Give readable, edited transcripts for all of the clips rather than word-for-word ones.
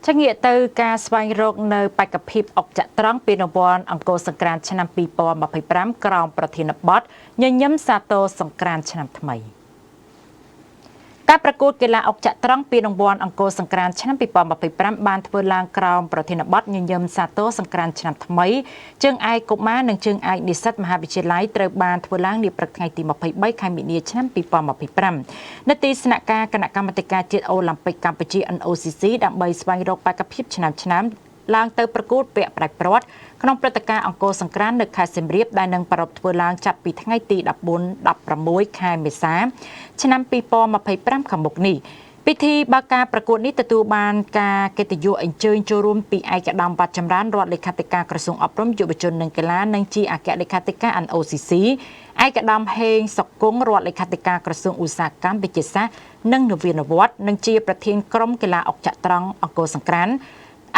ចាងាកទៅការស្វែងរកនៅបេក្ខភាពអុកចត្រង្គពានរង្វាន់អង្គរសង្ក្រាន្តឆ្នាំ2025ក្រោមប្រធានបទញញឹមសាទរសង្ក្រាន្តឆ្នាំថ្មី។ការប្រកួតកីឡាអុកចត្រង្គពានរង្វាន់អង្គរសង្ក្រាន្តឆ្នាំ2025បានធ្វើឡើងក្រោមប្រធានបទញញឹមសាទរសង្ក្រាន្តឆ្នាំថ្មីជើងឯកកុមារនិងជើងឯកនិស្សិតមហាវិទ្យាល័យត្រូវបានធ្វើឡើងនាព្រឹកថ្ងៃទី23ខែមីនាឆ្នាំ2025នៅទីស្នាក់ការគណៈកម្មាធិការជាតិអូឡាំពិកកម្ពុជា NOCC ដើម្បីស្វែងរកបេក្ខភាពឆ្នាំឆ្នាំឡើងទៅប្រកួតពាក់ផ្ដាច់ព្រាត់ក្នុងព្រឹត្តិការណ៍អង្គរសង្ក្រាន្តនៅខេត្តសៀមរាបដែលនឹងប្រារព្ធធ្វើឡើងចាប់ពីថ្ងៃទី14 16ខែមេសាឆ្នាំ2025ខាងមុខនេះពិធីបើកការប្រកួតនេះទទួលបានការកិត្តិយសអញ្ជើញចូលរួមពីឯកឧត្តមវត្តចម្រើនរដ្ឋលេខាធិការក្រសួងអប់រំយុវជននិងកីឡានិងជាអគ្គលេខាធិការ NOCC ឯកឧត្តមហេងសុគង្គរដ្ឋលេខាធិការក្រសួងឧស្សាហកម្មវិទ្យាសាស្ត្រនិងនវានុវត្តន៍និងជាប្រធានក្រុមកីឡាអុកចត្រង្គអង្គរសង្ក្រាន្ត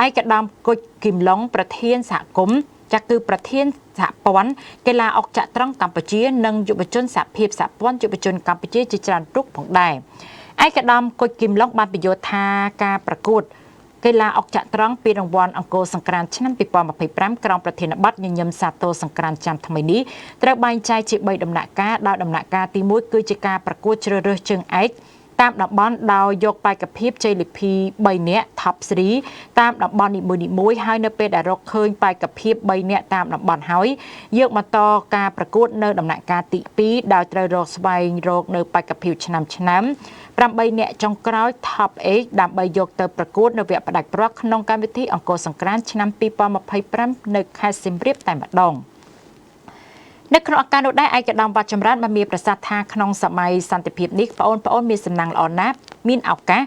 ឯកឧត្តមគុជគឹមឡុងប្រធានសហគមន៍ចាក់គឺប្រធានសហព័ន្ធកីឡាអុកចត្រង្គកម្ពុជានិងយុវជនសហភាពសហព័ន្ធយុវជនកម្ពុជាជាច្រើនរូបផងដែរឯកឧត្តមគុជគឹមឡុងបានបញ្យល់ថាការប្រកួតកីឡាអុកចត្រង្គពានរង្វាន់អង្គរសង្ក្រាន្តឆ្នាំ2025ក្រោមប្រធានបទញញឹមសាទរសង្ក្រាន្តឆ្នាំថ្មីនេះត្រូវបែងចែកជា3ដំណាក់កាលដោយដំណាក់កាលទី1គឺជាការប្រកួតជ្រើសរើសជើងឯកតាមតំបន់ដោយយកបេក្ខភាពជ័យលាភី3នាក់ Top 3តាមតំបន់នីមួយៗហើយនៅពេលដែលរកឃើញបេក្ខភាព3នាក់តាមតំបន់ហើយយើងបន្តការប្រកួតនៅដំណាក់កាលទី2ដោយត្រូវរកស្វែងរកនៅបេក្ខភាពឆ្នាំឆ្នាំ8នាក់ចុងក្រោយ Top 8ដើម្បីយកទៅប្រកួតនៅវគ្គផ្ដាច់ព្រាត់ក្នុងកម្មវិធីអង្គរសង្ក្រាន្តឆ្នាំ2025នៅខេត្តសៀមរាបតែម្ដង។នៅក្នុងឱកាសនោះដែរឯកឧត្តមវត្តចម្រើនបានមានប្រសាសន៍ថាក្នុងសម័យសន្តិភាពនេះបងប្អូនមានសំណាងល្អណាស់មានឱកាស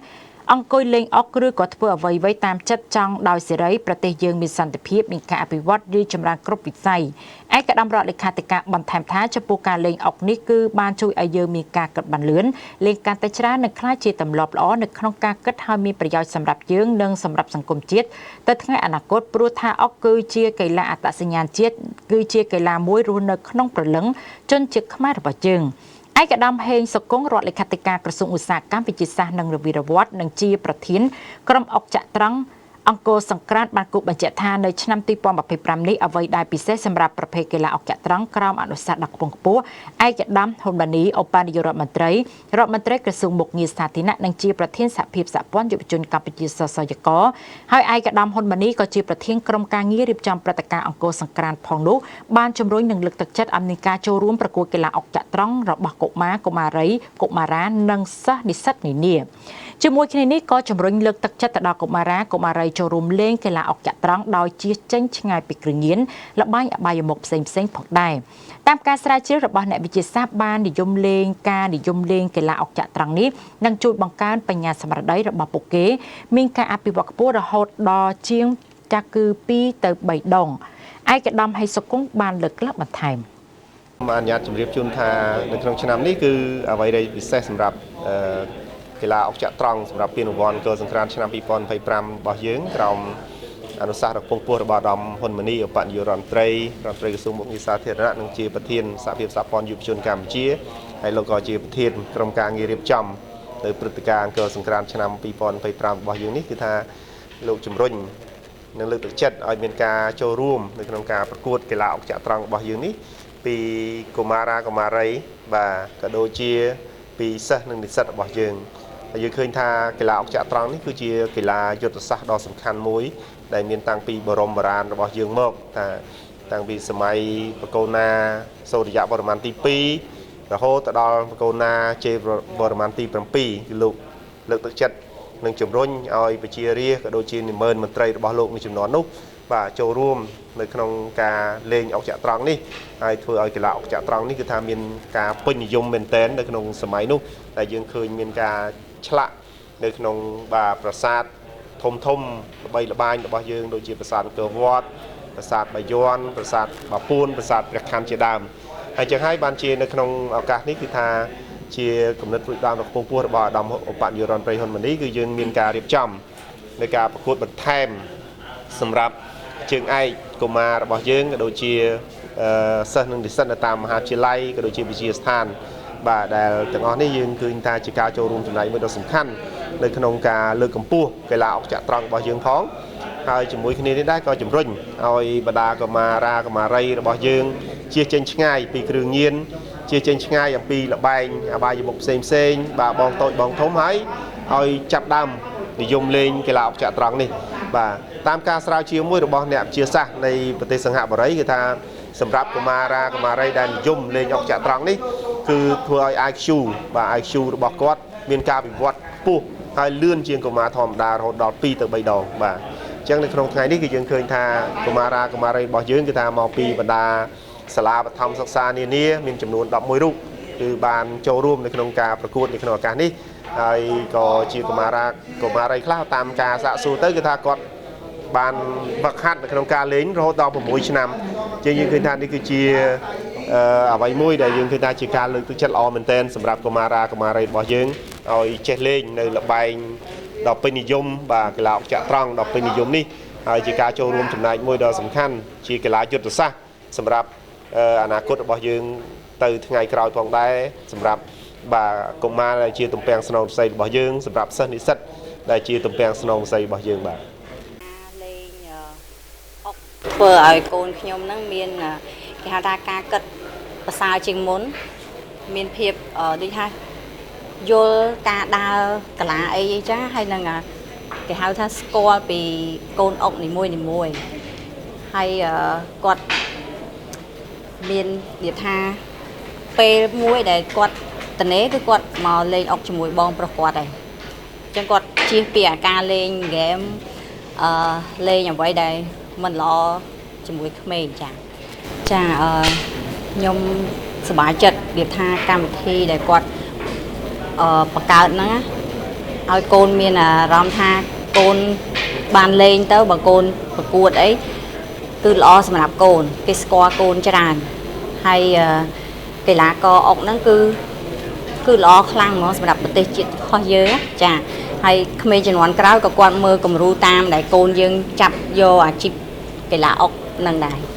អង្គុយលេងអុកឬក៏ធ្វើអ្វីៗតាមចិត្តចង់ដោយសេរីប្រទេសយើងមានសន្តិភាពមានការអភិវឌ្ឍរីកចម្រើនគ្រប់វិស័យឯកឧត្តមរដ្ឋលេខាធិការបន្ថែមថាចំពោះការលេងអុកនេះគឺបានជួយឲ្យយើងមានការគិតបានលឿនលេងកាន់តែច្រើននិងក្លាយជាទម្លាប់ល្អនៅក្នុងការគិតហើយមានប្រយោជន៍សម្រាប់យើងនិងសម្រាប់សង្គមជាតិទៅថ្ងៃអនាគតព្រោះថាអុកគឺជាកីឡាអត្តសញ្ញាណជាតិគឺជាកីឡាមួយរស់នៅក្នុងព្រលឹងជនជាតិខ្មែររបស់យើងឯកឧត្តមហេងសុគង្គរដ្ឋលេខាធិការក្រសួងឧស្សាហកម្មវិទ្យាសាស្ត្រនិងនវានុវត្តន៍និងជាប្រធានក្រុមអុកចត្រង្គអង្គរសង្ក្រាន្តបានគូបញ្ជាក់ថានៅឆ្នាំ2025នេះអ្វីដែលពិសេសសម្រាប់ប្រភេទកីឡាអុកចត្រង្គក្រោមអនុសាសន៍ដ៏ខ្ពង់ខ្ពស់ឯកឧត្តមហ៊ុនម៉ាណីឧបនាយករដ្ឋមន្ត្រីរដ្ឋមន្ត្រីក្រសួងមុខងារសាធារណៈនិងជាប្រធានសហភាពសហព័ន្ធយុវជនកម្ពុជាសសយកហើយឯកឧត្តមហ៊ុនម៉ាណីក៏ជាប្រធានក្រុមការងាររៀបចំព្រឹត្តិការណ៍អង្គរសង្ក្រាន្តផងនោះបានជំរុញនិងលើកទឹកចិត្តឲ្យមានការចូលរួមប្រកួតកីឡាអុកចត្រង្គរបស់កុមារកុមារីកុមារានិងសិស្សនិស្សិតនានាជាមួយគ្នានេះក៏ជំរុញលើកទឹកចិត្តទៅដល់កុមារាកុមារីចូលរួមលេងកីឡាអុកចត្រង្គដោយជៀសចេញឆ្ងាយពីគ្រឿងញៀនល្បែងអបាយមុខផ្សេងៗផងដែរតាមការស្រាវជ្រាវរបស់អ្នកវិទ្យាសាស្ត្របាននិយមលេងការនិយមលេងកីឡាអុកចត្រង្គនេះនឹងជួយបង្កើនបញ្ញាស្មារតីរបស់ពួកគេមានការអភិវឌ្ឍខ្ពស់រហូតដល់ជាងចាស់គឺ2ទៅ3ដងឯកឧត្តមហេសុគង្គបានលើកឡើងបន្ថែមអនុញ្ញាតជម្រាបជូនថានៅក្នុងឆ្នាំនេះគឺអ្វីដែលពិសេសសម្រាប់កីឡាអុកចត្រង្គសម្រាប់ពានរង្វាន់អង្គរសង្ក្រាន្តឆ្នាំ2025របស់យើងក្រោមអនុសាសន៍ដ៏ខ្ពង់ខ្ពស់របស់អាដាមហ៊ុនម៉ាណីឧបនាយករដ្ឋមន្ត្រីរដ្ឋមន្ត្រីក្រសួងមុខងារសាធារណៈនិងជាប្រធានសហភាពសហព័ន្ធយុវជនកម្ពុជាហើយលោកក៏ជាប្រធានក្រុមការងាររៀបចំនៅព្រឹត្តិការណ៍អង្គរសង្ក្រាន្តឆ្នាំ2025របស់យើងនេះគឺថាលោកជំរុញនិងលើកទឹកចិត្តឲ្យមានការចូលរួមនៅក្នុងការប្រកួតកីឡាអុកចត្រង្គរបស់យើងនេះពីកុមារាកុមារីបាទក៏ដូចជាពីសិស្សនិងនិស្សិតរបស់យើងហើយយើងឃើញថាកីឡាអុកចត្រង្គនេះគឺជាកីឡាយុទ្ធសាស្ត្រដ៏សំខាន់មួយដែលមានតាំងពីបរមបុរាណរបស់យើងមកថាតាំងពីសម័យបកូណាសូរិយវរ្ម័នទី2រហូតទៅដល់បកូណាជេវរ្ម័នទី7គឺលោកលើកទឹកចិត្តនិងជំរុញឲ្យប្រជារាស្ត្រក៏ដូចជានិមន្តមន្ត្រីរបស់លោកនៅចំនួននោះបាទចូលរួមនៅក្នុងការលេងអុកចត្រង្គនេះហើយធ្វើឲ្យកីឡាអុកចត្រង្គនេះគឺថាមានការពេញនិយមមែនទែននៅក្នុងសម័យនោះដែលយើងឃើញមានការឆ្លាក់នៅក្នុងបាទប្រាសាទធំធំល្បីល្បាញរបស់យើងដូចជាប្រាសាទអង្គរវត្តប្រាសាទបាយ័នប្រាសាទបាពួនប្រាសាទព្រះខ័នជាដើមហើយចឹងហើយបានជានៅក្នុងឱកាសនេះគឺថាជាគំនិតរួចដើមដ៏ខ្ពង់ខ្ពស់របស់អាដាមឧបនាយករដ្ឋមន្ត្រីហ៊ុនម៉ាណីគឺយើងមានការរៀបចំในការប្រកួតបន្ថែមសម្រាប់ជើងឯកកុមាររបស់យើងក៏ដូចជាសិស្សនិងនិស្សិតនៅតាមមហាវិទ្យាល័យក៏ដូចជាវិទ្យាស្ថានបាទដែលទាំងអស់នេះយើងឃើញថាជាការចូលរួមចំណែកមួយដ៏សំខាន់ នៅក្នុងការលើកកម្ពស់កីឡាអុកចត្រង្គរបស់យើងផងហើយជាមួយគ្នានេះដែរក៏ជំរុញឲ្យបណ្ដាកុមារាកុមារីរបស់យើងជៀសចេញឆ្ងាយពីគ្រឿងញៀនជៀសចេញឆ្ងាយអំពីលបែងអបាយមុខផ្សេងផ្សេងបាទបងតូចបងធំហើយឲ្យចាប់ដើមនិយមលេងកីឡាអុកចត្រង្គនេះបាទតាមការស្រាវជ្រាវមួយរបស់អ្នកវិទ្យាសាស្ត្រនៃប្រទេសសិង្ហបុរីគឺថាសម្រាប់កុមារាកុមារីដែលនិយមលេងអុកចត្រង្គនេះគឺធ្វើឲ្យ IQ បាទ IQ របស់គាត់មានការវិវត្តខ្ពស់ហើយលឿនជាងកុមារធម្មតារហូតដល់2ទៅ3ដងបាទអញ្ចឹងនៅក្នុងថ្ងៃនេះគឺយើងឃើញថាកុមារាកុមារីរបស់យើងគឺថាមកពីបណ្ដាសាលាបឋមសិក្សានានាមានចំនួន11រូបគឺបានចូលរួមនៅក្នុងការប្រកួតនៅក្នុងឱកាសនេះហើយក៏ជាកុមារាកុមារីខ្លះតាមការសាកសួរទៅគឺថាគាត់បានវឹកហាត់នៅក្នុងការលេងរហូតដល់6ឆ្នាំជាងយើងឃើញថានេះគឺជាអ្វីមួយដែលយើងឃើញថាជាការលើកទឹកចិត្តល្អមែនទែនសម្រាប់កុមារាកុមារីរបស់យើងឲ្យចេះលេងនៅល្បែងដ៏ពេញនិយមបាទកីឡាអុកចត្រង្គដ៏ពេញនិយមនេះហើយជាការចូលរួមចំណែកមួយដ៏សំខាន់ជាកីឡាយុទ្ធសាស្ត្រសម្រាប់អនាគតរបស់យើងទៅថ្ងៃក្រោយផងដែរសម្រាប់បាទកុមារដែលជាទំពាំងស្នងស្រីរបស់យើងសម្រាប់សិស្សនិស្សិតដែលជាទំពាំងស្នងស្រីរបស់យើងបាទលេងអុកធ្វើឲ្យកូនខ្ញុំនឹងមានគេហៅថាការគិតប្រសើរជាងមុនមានភាពដូចថាយល់ការដើរកាឡាអីអីចាហើយនឹងគេហៅថាស្គាល់ពីកូនអុកនីមួយនីមួយហើយគាត់មាននិយាយថាពេលមួយដែលគាត់តនេគឺគាត់មកលេងអុកជាមួយបងប្រុសគាត់ហើយអញ្ចឹងគាត់ជៀសពីអាការលេងហ្គេមលេងអ្វីដែលមិនល្អជាមួយក្មេងចាចាខ្ញុំសប្បាយចិត្តនិយាយថាកម្មវិធីដែលគាត់បង្កើតហ្នឹងឲ្យកូនមានអារម្មណ៍ថាកូនបានលេងទៅបើកូនប្រកួតអីគឺល្អសម្រាប់កូនគេស្គាល់កូនច្រើនហើយកីឡាករអុកហ្នឹងគឺល្អខ្លាំងហ្មងសម្រាប់ប្រទេសជាតិរបស់យើងចាហើយក្មេងជំនាន់ក្រោយក៏គាត់មើលគំរូតាមដែលកូនយើងចាប់យកអាជីពកីឡាអុកហ្នឹងដែរ។